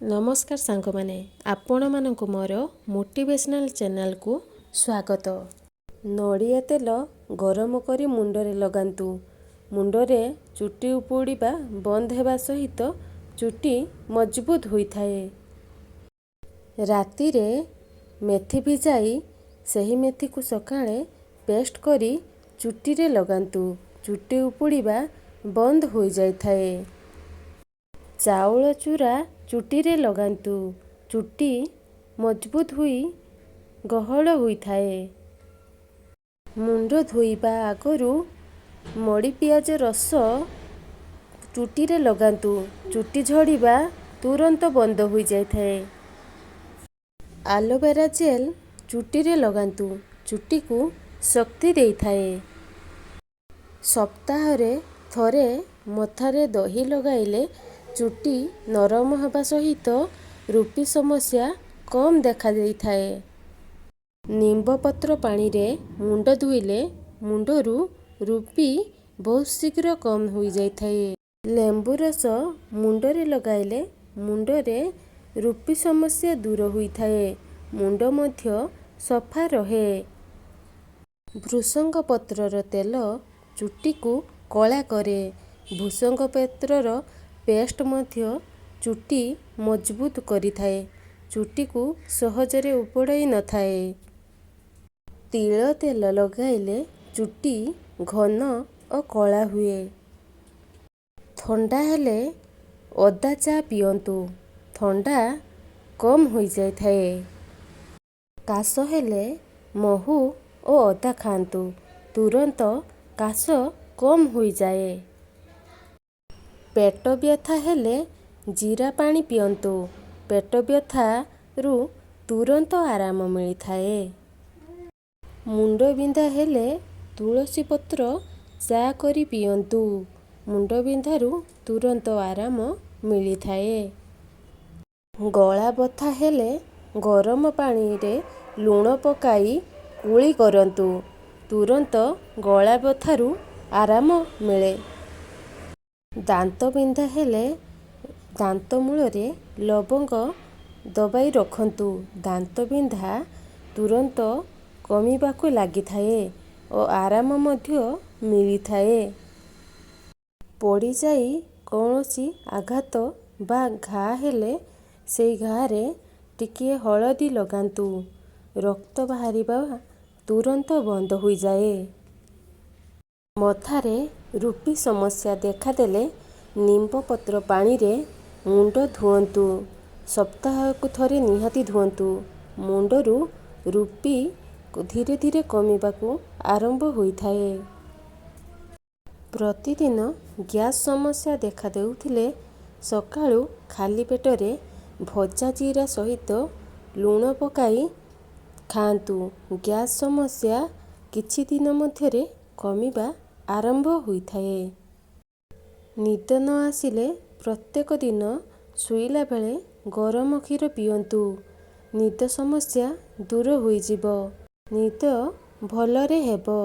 ନମସ୍କାର ସାଙ୍ଗମାନେ, ଆପଣମାନଙ୍କୁ ମୋର ମୋଟିଭେସନାଲ୍ ଚ୍ୟାନେଲକୁ ସ୍ୱାଗତ। ନଡ଼ିଆ ତେଲ ଗରମ କରି ମୁଣ୍ଡରେ ଲଗାନ୍ତୁ। ମୁଣ୍ଡରେ ଚୁଟି ଉପୁଡ଼ିବା ବନ୍ଦ ହେବା ସହିତ ଚୁଟି ମଜବୁତ ହୋଇଥାଏ। ରାତିରେ ମେଥି ଭିଜାଇ ସେହି ମେଥିକୁ ସକାଳେ ପେଷ୍ଟ କରି ଚୁଟିରେ ଲଗାନ୍ତୁ। ଚୁଟି ଉପୁଡ଼ିବା ବନ୍ଦ ହୋଇଯାଇଥାଏ। ଚାଉଳ ଚୂରା ଚୁଟିରେ ଲଗାନ୍ତୁ। ଚୁଟି ମଜବୁତ ହୋଇ ଗହଳ ହୋଇଥାଏ। ମୁଣ୍ଡ ଧୋଇବା ଆଗରୁ ମଡ଼ି ପିଆଜ ରସ ଚୁଟିରେ ଲଗାନ୍ତୁ। ଚୁଟି ଝଡ଼ିବା ତୁରନ୍ତ ବନ୍ଦ ହୋଇଯାଇଥାଏ। ଆଲୋଭେରା ଜେଲ୍ ଚୁଟିରେ ଲଗାନ୍ତୁ। ଚୁଟିକୁ ଶକ୍ତି ଦେଇଥାଏ। ସପ୍ତାହରେ ଥରେ ମଥାରେ ଦହି ଲଗାଇଲେ ଚୁଟି ନରମ ହେବା ସହିତ ରୁପି ସମସ୍ୟା କମ୍ ଦେଖାଦେଇଥାଏ। ନିମ୍ବ ପତ୍ର ପାଣିରେ ମୁଣ୍ଡ ଧୋଇଲେ ମୁଣ୍ଡରୁ ରୁପି ବହୁତ ଶୀଘ୍ର କମ୍ ହୋଇଯାଇଥାଏ। ଲେମ୍ବୁ ରସ ମୁଣ୍ଡରେ ଲଗାଇଲେ ମୁଣ୍ଡରେ ରୁପି ସମସ୍ୟା ଦୂର ହୋଇଥାଏ। ମୁଣ୍ଡ ମଧ୍ୟ ସଫା ରହେ। ଭୃସଙ୍ଗ ପତ୍ରର ତେଲ ଚୁଟିକୁ କଳା କରେ। ଭୃସଙ୍ଗ ପତ୍ରର ପେଷ୍ଟ ମଧ୍ୟ ଚୁଟି ମଜବୁତ କରିଥାଏ। ଚୁଟିକୁ ସହଜରେ ଉପୁଡ଼ାଇ ନଥାଏ। ତିଳ ତେଲ ଲଗାଇଲେ ଚୁଟି ଘନ ଓ କଳା ହୁଏ। ଥଣ୍ଡା ହେଲେ ଅଦା ଚା ପିଅନ୍ତୁ। ଥଣ୍ଡା କମ୍ ହୋଇଯାଇଥାଏ। କାଶ ହେଲେ ମହୁ ଓ ଅଦା ଖାଆନ୍ତୁ। ତୁରନ୍ତ କାଶ କମ୍ ହୋଇଯାଏ। ପେଟ ବ୍ୟଥା ହେଲେ ଜିରା ପାଣି ପିଅନ୍ତୁ। ପେଟ ବ୍ୟଥାରୁ ତୁରନ୍ତ ଆରାମ ମିଳିଥାଏ। ମୁଣ୍ଡ ବିନ୍ଧା ହେଲେ ତୁଳସୀ ପତ୍ର ଚା କରି ପିଅନ୍ତୁ। ମୁଣ୍ଡ ବିନ୍ଧାରୁ ତୁରନ୍ତ ଆରାମ ମିଳିଥାଏ। ଗଳା ବଥା ହେଲେ ଗରମ ପାଣିରେ ଲୁଣ ପକାଇ କୁଳି କରନ୍ତୁ। ତୁରନ୍ତ ଗଳା ବଥାରୁ ଆରାମ ମିଳେ। ଦାନ୍ତ ବିନ୍ଧା ହେଲେ ଦାନ୍ତ ମୂଳରେ ଲବଙ୍ଗ ଦବାଇ ରଖନ୍ତୁ। ଦାନ୍ତ ବିନ୍ଧା ତୁରନ୍ତ କମିବାକୁ ଲାଗିଥାଏ ଓ ଆରାମ ମଧ୍ୟ ମିଳିଥାଏ। ପଡ଼ିଯାଇ କୌଣସି ଆଘାତ ବା ଘା ହେଲେ ସେଇ ଘାରେ ଟିକିଏ ହଳଦୀ ଲଗାନ୍ତୁ। ରକ୍ତ ବାହାରିବା ତୁରନ୍ତ ବନ୍ଦ ହୋଇଯାଏ। ମଥାରେ ରୁପି ସମସ୍ୟା ଦେଖାଦେଲେ ନିମ୍ବ ପତ୍ର ପାଣିରେ ମୁଣ୍ଡ ଧୁଅନ୍ତୁ। ସପ୍ତାହକୁ ଥରେ ନିହାତି ଧୁଅନ୍ତୁ। ମୁଣ୍ଡରୁ ରୁପି ଧୀରେ ଧୀରେ କମିବାକୁ ଆରମ୍ଭ ହୋଇଥାଏ। ପ୍ରତିଦିନ ଗ୍ୟାସ୍ ସମସ୍ୟା ଦେଖାଦେଉଥିଲେ ସକାଳୁ ଖାଲି ପେଟରେ ଭଜା ଜିରା ସହିତ ଲୁଣ ପକାଇ ଖାଆନ୍ତୁ। ଗ୍ୟାସ୍ ସମସ୍ୟା କିଛି ଦିନ ମଧ୍ୟରେ କମିବା ଆରମ୍ଭ ହୋଇଥାଏ। ନିଦ ନ ଆସିଲେ ପ୍ରତ୍ୟେକ ଦିନ ଶୋଇଲା ବେଳେ ଗରମ କ୍ଷୀର ପିଅନ୍ତୁ। ନିଦ ସମସ୍ୟା ଦୂର ହୋଇଯିବ। ନିଦ ଭଲରେ ହେବ।